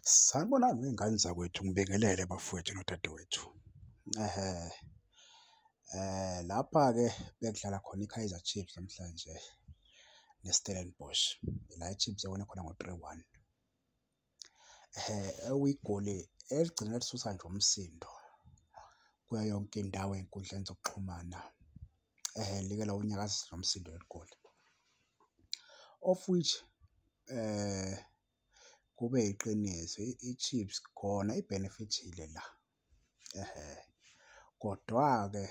Sanibonani wey'ngane zakwethu, ngibingelele bafowethu nodadewethu. Ehhe, lapha-ke bekudlala khona i-Kaizer Chiefs namhlanje ne-Stellenbosch, la i-Chiefs ewine khona ngo-three one. Ehhe, okuyigoli eligcine lisusa nje umsindo kuyo yonke indawo ey'nkundleni zokuxhumana. Ehhe, like lawunyakazisa nomsindo leli goli. Of which kube yiqiniso i-Chiefs khona ibhenefithile la, ehhe. Kodwa-ke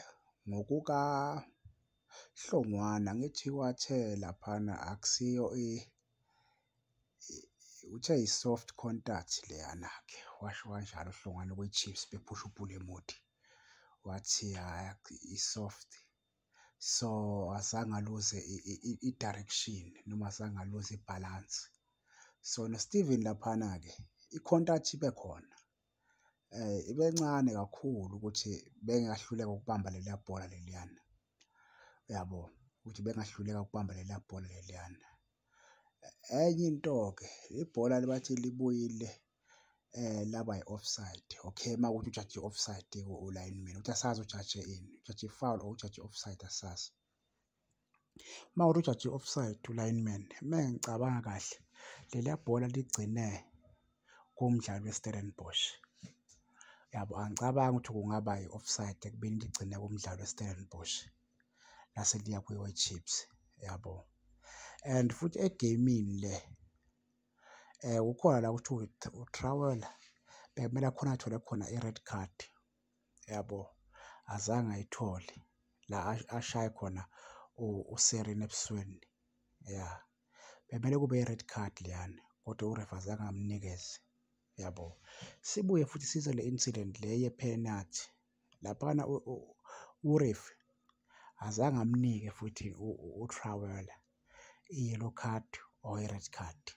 ngokukaHlongwane angithi wathe laphana akusiyo uthe i-soft contact leyana-ke, washo kanjalo uHlongwane kwi-Chiefs bephusha uPule Mmodi, wathi hhayi i-soft. So, azange aluze i-direction noma azange aluze ibhalansi. So, no-Steven laphana-ke i-contact ibe khona, ibe ncane kakhulu ukuthi bengahluleka ukubamba leliya bhola leliyana, uyabo? Ukuthi bengahluleka ukubamba leliya bhola leliyana. Enye into-ke, ibhola bathi libuyile laba i-offside. Okay, uma kuwukuthi ujaje i-offside-ke u-lineman ukuthi asazi ujaje ini, ujaje i-foul or ujaje i-offside asazi. Uma kuwukuthi ujaje i-offside u-lineman, uma ngicabanga kahle leliya bhola ligcine kumdlali we-Stellenbosch. Yabo, angicabangi ukuthi kungaba i-offside ekubeni ligcine kumdlali we-Stellenbosch lase liya kowe-Chiefs, yabo. And futhi egeyimini le kukhona la kuthiwa u-Trauner bekumele khona athole khona i-red card, yabo, azange ayithole la ashaye khona uSerena ebusweni, ya. Bekumele kube i-red card leyana kodwa u-refa azange amnikeze, yabo. Sibuye futhi size le incident le yephenathi, laphana u-referee azange amnike futhi u-Trauner i-yellow card or i-red card.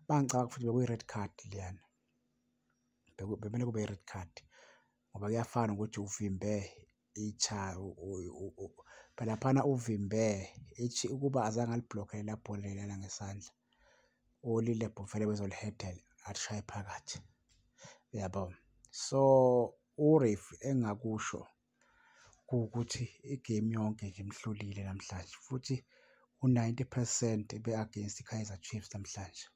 Uma ngicabanga futhi bekuyi-red card leyana, bekumele kube i-red card ngoba kuyafana nokuthi uvimbe laphana uvimbe ukuba azange alibhlokhe lela bhola leliyana ngesandla, uLilepo vele ubezolihedela alishaye phakathi, uyabo? So, u-referee engingakusho kuwukuthi igemu yonke nje imhlulile namhlanje futhi u-90 percent ube-against i-Kaizer Chiefs namhlanje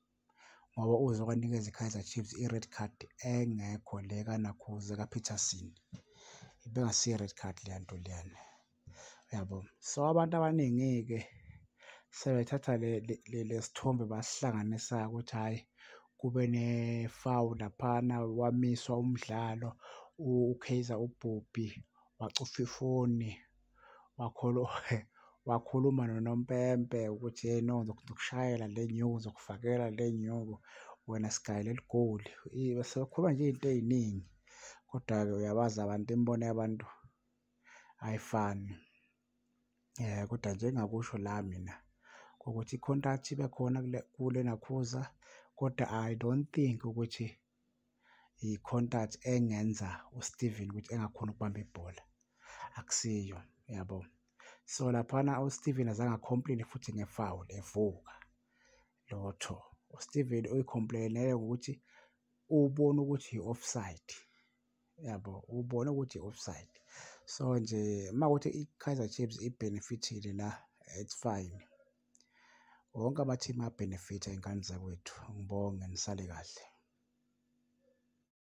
ngoba uze wanikeza i-Kaizer Chiefs i-red card engekho le kaNakhuze kaPeterson. Ibingasiyo i-red card leya nto leyana, uyabo? So, abantu abaningi-ke sebethatha le sithombe basihlanganisa-ke ukuthi hhayi kube ne-foul laphana wamiswa umdlalo u-Kaizer uBobby wacofa ifoni wakhuluma nonompempe ukuthi hheyi no, ngizokushayela le nyuku, ngizokufakela le nyuku, wena sigaye leli goli. Sebekhuluma nje iy'nto ey'ningi, kodwa-ke uyabazi abantu imibono yabantu ayifani. Kodwa nje engingakusho la mina ukuthi i-contact ibe khona kule nakhuza kodwa I don't think ukuthi i-contact engenza uSteven ukuthi engakhoni ukubamba ibhola, akusiyo, yabo. So, laphana uSteven azange a-complain-e futhi nge-foul evuka, lutho. USteven uyi-complain-ele ngokuthi ubone ukuthi i-offside, yabo, ubone ukuthi i-offside. So nje uma kuwukuthi i-Kaizer Chiefs ibhenefithile la, it's fine. Wonke amathimu ayabhenefitha ey'ngane zakwethu. Ngibonge, nisale kahle.